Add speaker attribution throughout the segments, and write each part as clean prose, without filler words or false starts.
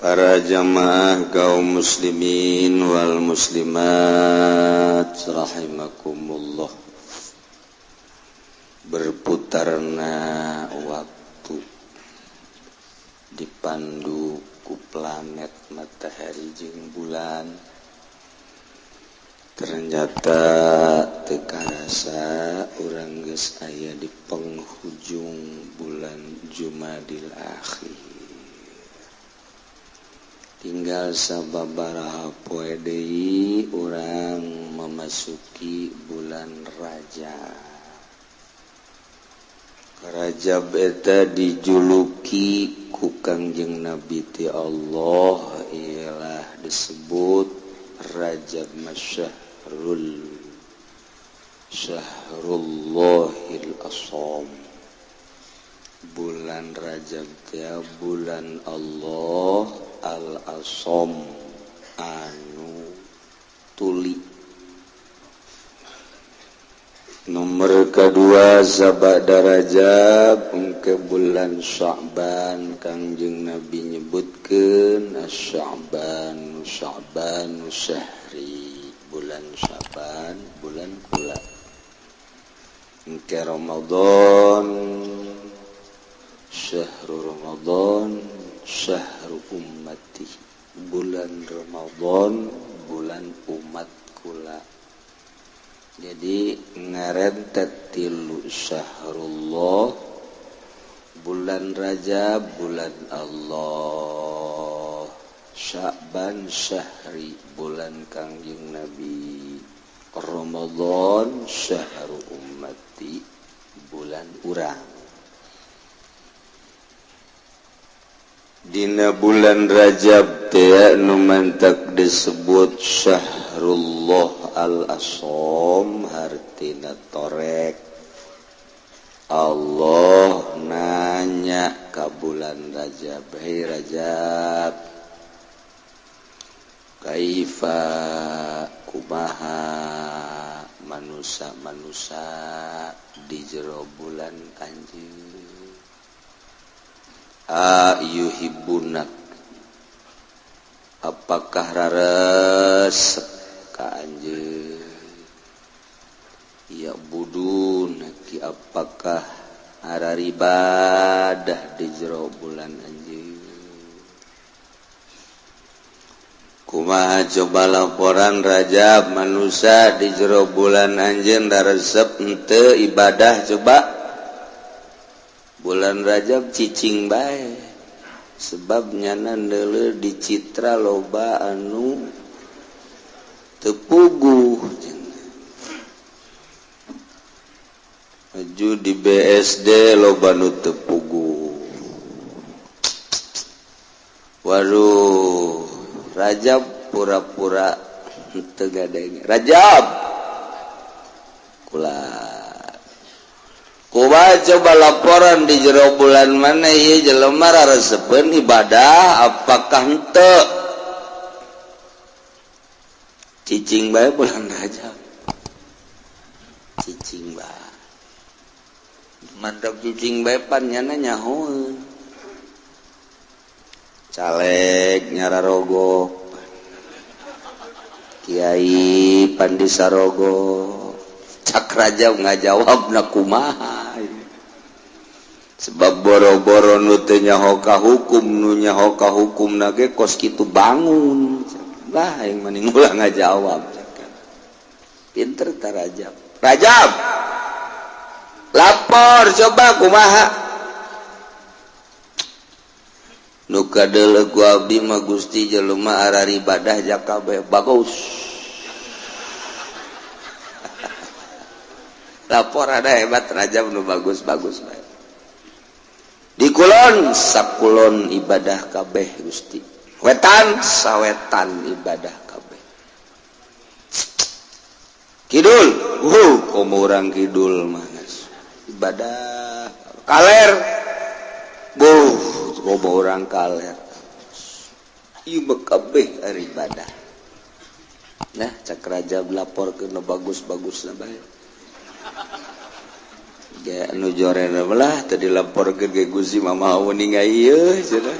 Speaker 1: Para jamaah kaum muslimin wal muslimat rahimakumullah. Berputarna waktu dipandu ku planet matahari jeung bulan. Ternyata teu karasa urang geus aya di penghujung bulan Jumadil Akhir. Tinggal sababaraha poe deui urang memasuki bulan Rajab. Rajab eta dijuluki ku Kangjeng Nabi ti Allah ialah disebut Rajab masyahrul syahrullahil asom. Bulan Rajab teh bulan Allah al-asom anu tuli. Nomor kedua sabada Rajab engke bulan Sya'ban. Kangjeng Nabi nyebutkeun asy-Sya'ban Sya'ban syahri, bulan Sya'ban bulan kula. Engke Ramadan syahru Ramadan syahru ummati, bulan Ramadan bulan umat kula. Jadi ngarentet tilu syahrullah, bulan Rajab bulan Allah, Sya'ban syahri bulan Kangjeng Nabi, Ramadan syahru ummati bulan urang. Dina bulan Rajab teh nu mantak disebut syahrullah al-asom, hartina torek. Allah nanya ka bulan Rajab, hei Rajab, kaifa kumaha manusa-manusa di jero bulan anjeun? Ayuhibbunak, apakah raresep ka anjeun? Ya budunaki, apakah araribadah di jero bulan anjeun? Kumaha coba laporan Rajab manusia di jero bulan anjeun raresep henteu ibadah? Coba bulan Rajab cicing bae, sebab nyana deuleu di citra loba anu teu puguh. Maju di BSD loba nu teu puguh. Waduh, Rajab pura-pura teu gadeng. Rajab kula kumaha coba laporan di jero bulan mana ieu jelema raresepeun ibadah apakah henteu? Cicing bae bulan Rajab, cicing bae, mantap cicing bae pan nyana nyahoeun caleg nyararogo, kiai pandisarogo. Cak Rajab ngajawab na kumaha, sebab boro-boro nu teu nyaho ka hukum, nu nyaho ka hukumna ge kos kitu bangun lah yang mending ulah ngajawab. Pinter ta Rajab. Rajab lapor coba kumaha nu kadeuleu ku abdi mah Gusti jelema araribadah jaka bae bagus. Lapor ada hebat Rajab nu bagus-bagus bae. Di kulon sakulon ibadah kabeh Gusti, wetan sawetan ibadah kabeh, kidul komo urang kidul mah ibadah, kaler buh komo urang kaler ieu kabeh ari ibadah. Nah cak Rajab lapor ke nu bagus-bagusna bae. Ge anu jorena belah tadi lapor ke Gusti mama uning ieu cenah.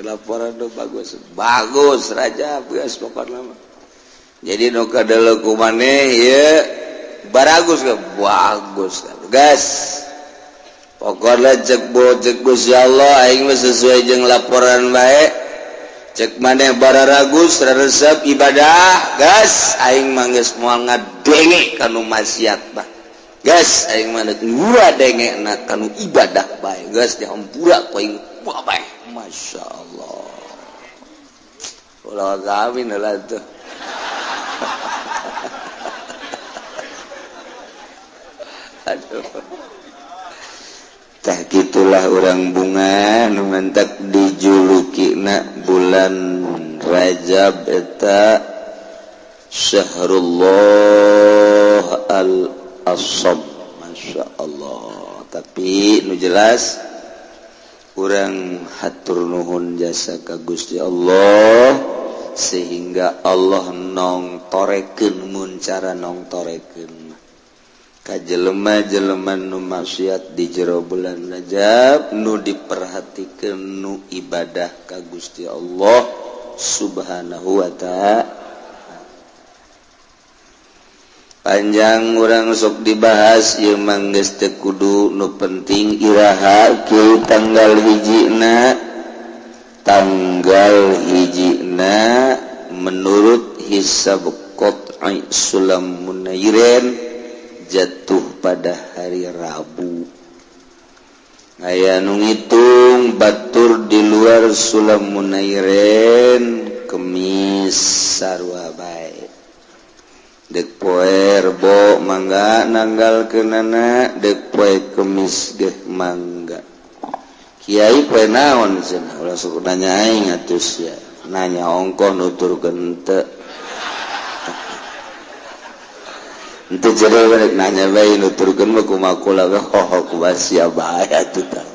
Speaker 1: Laporan nu bagus. Bagus Rajab geus pokona mah. Jadi nu kadeuleu ku maneh ieu baragus ge bagus. Gas. Pokona cek cek Gusti Allah aing mah sesuai jeung laporan bae. Cek maneh bararagus resep ibadah gas aing mah geus moal ngadenge kanu maksiat bah. Gas aing mah deuk denge na kanu ibadah bae. Gas dihampura ku aing bae. Masya Allah. Ulah amin lah tuh. Aduh. Tah gitulah orang bunga nu mentak dijulukina bulan Rajab eta Syahrullah al-Asab. Masya Allah. Tapi nu jelas urang hatur nuhun jasa ka Gusti Allah sehingga Allah nongtorekeun mun cara nongtorekeun ka jelema-jelema nu maksiat di jero bulan Rajab nu diperhatikeun nu ibadah ka Gusti Allah Subhanahu wa ta'ala. Panjang urang sok dibahas ieu mah geus teu kudu nu penting iraha kieu tanggal hijina menurut hisab qat'i Sulam Munairin jatuh pada hari Rabu. Aya nu ngitung batur di luar Sulam Munairin Kemis sarua bae. Dek poe Rebo mangga nanggal kenana, dek poe Kemis geh mangga. Kiai poe naon cenah ulah sok nanya aing atuh sia. Nanya ongkoh nuturkeun teu. Henteu jero rek nanya bae nuturkeun mah kumaha kula we hoho kumaha sia bae atuh tah.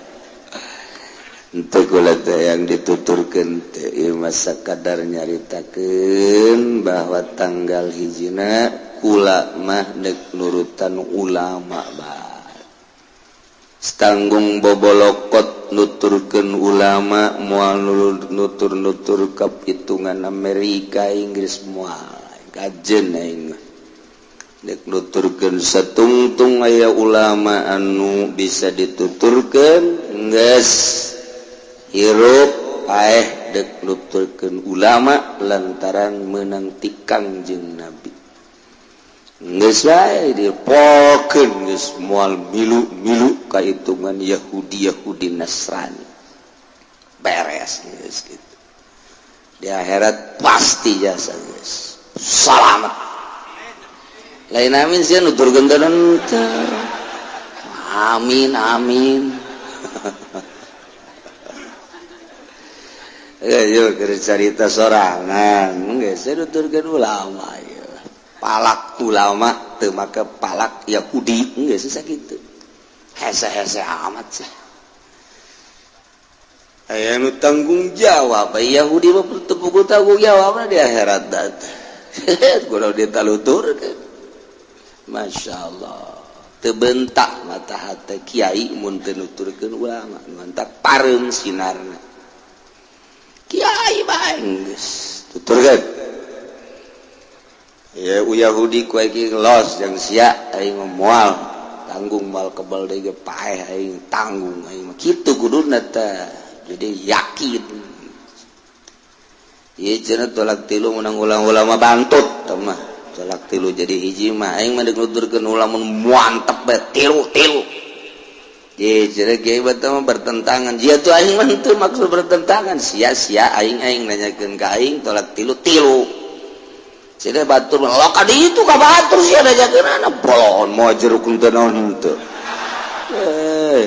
Speaker 1: Henteu kula teh yang dituturkeun teh ieu mah sakadar nyaritakeun bahwa tanggal hijina kula mah deuk nurutan ulama bae. Tanggung bobolokot nuturkeun ulama moal nutur-nutur kapitungan Amerika Inggris moal kajen aing mah. Dek nuturkeun satungtung aya ulama anu bisa dituturkeun geus hirup paeh dek nuturkeun ulama lantaran meunang tikang jeung nabi. Geus wae dipokeun geus moal milu-milu kahitungan Yahudi Yahudi Nasrani. Beres geus kitu. Di akhirat pasti jasa geus. Salamat. Lain amin sih nuturkeun teh. Amin amin. Ayo keur carita sorangan, geus nuturkeun ulama ieu. Palak ulama teu make palak Yahudi geus sakitu. Hese-hese amat sih. Aya nu tanggung jawab, Yahudi mah teu puguh tanggung jawabna di akhirat dat. Kudu ditaluturkeun. Masya Allah tebentak mata hati kiai mun teu nuturkeun ulama mantak pareum sinarna kiai bae geus tuturkeun ya Yahudi ku aing los jeung sia aing moal tanggung moal kebal deui ge paeh aing tanggung aing mah kitu kuduna teh jadi yakin ieu cenah tolak tilu menang ulama bantut teh mah tolak tilu jadi hiji mah aing mah deuk nuturkeun ulama mantep bae tilu-tilu. Ye cenah kiai batu mah bertentangan. Jia tuh aing mah henteu maksud bertentangan sia-sia aing aing nanyakeun ka aing tolak tilu-tilu. Cenah batur mah loka di itu ka batur sia nanyakeunana bolon moal jeruk teu naon henteu. Eh.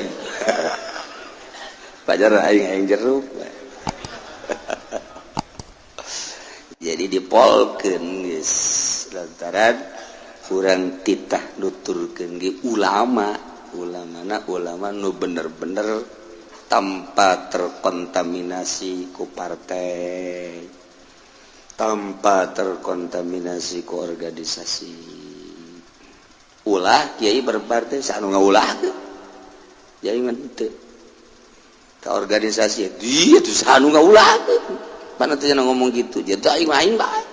Speaker 1: Pajar aing aing jeruk. Jadi dipolkeun geus lantaran kurang titah nuturkeun ge ulama, ulamana ulama nu bener-bener tanpa terkontaminasi ku partai, tanpa terkontaminasi ku organisasi. Ulah kiai berpartai sanu ngaulahkeun. Jadi mah henteu. Ke organisasi dia tuh sanu ngaulah. Mana tuh jangan ngomong gitu, jadi aing aing bae.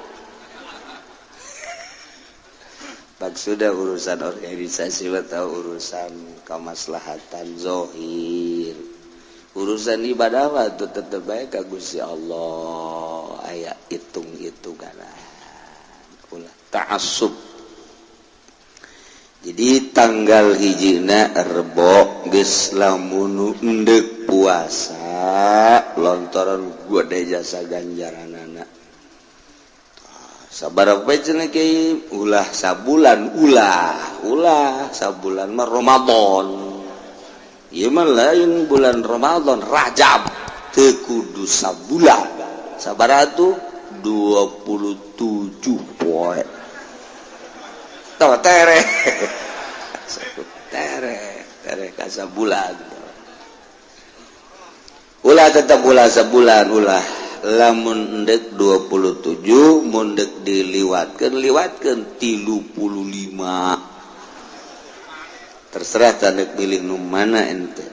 Speaker 1: Maksudnya urusan organisasi atau urusan kemaslahatan zohir, urusan ibadah mah tuh tetep bae ka Gusti Allah, aya hitung-hitungan ulah ta'assub. Jadi tanggal hijina Rebo geus lamun endek puasa lontoran gua de jasa ganjaranana. Sabaraha poe cenah kiai ulah sabulan ulah ulah sabulan mah Ramadan. Ieu mah lain bulan Ramadan, Rajab teu kudu sabulan. Sabaraha tuh 27 poe. Tahu tere. Tere, tere ka sabulan. Ulah tetap ulah sebulan ulah. Lamun endek 27 mun dek diliwatkeun liwatkeun 35. Terserah tandek pilih nu mana ente.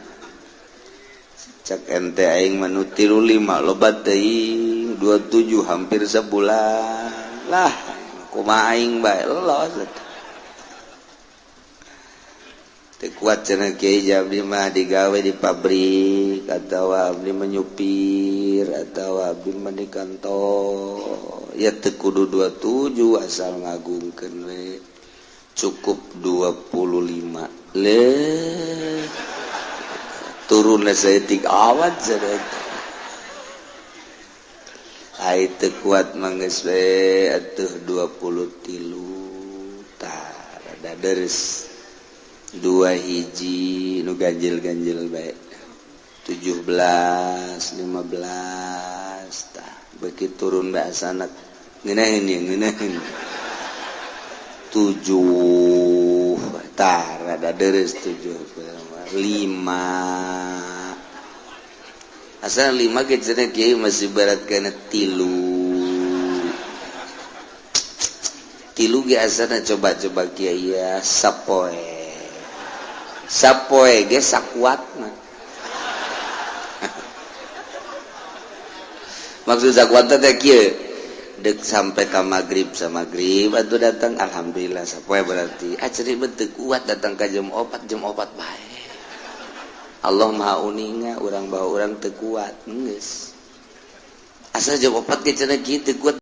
Speaker 1: Cak ente aing mah nu 35 loba teuing 27 hampir sebulan. Lah kumaha aing bae los. Teu kuat cenah kiai abdi mah digawe di pabrik atawa abdi menyupir atawa abdi mah di kantor. Ya teu kudu 27 asal ngagungkeun we. Cukup 25. Le turun saeutik awat cenah. Ai teu kuat mah geus we atuh 23 tah rada deres. 2 hiji nu ganjil-ganjil bae 17 15 tah beuki turun bae asanak ngeunaheun ieu ngeunaheun 7 tah rada deres 7 5 asal 5 ge cenah kieu masih berat kana 3 3 ge asana coba-coba kieu ya sapoe sapoe ge sakuatna. Maksud sakuatna teh kieu deuk sampai ka magrib samagrib atuh datang alhamdulillah sapoe berarti ah ceuri teu kuat datang ka jam 4 jam 4 bae. Allah Maha uninga urang bawa urang teu kuat geus. Asa jam 4 ge cenah kieu teu kuat.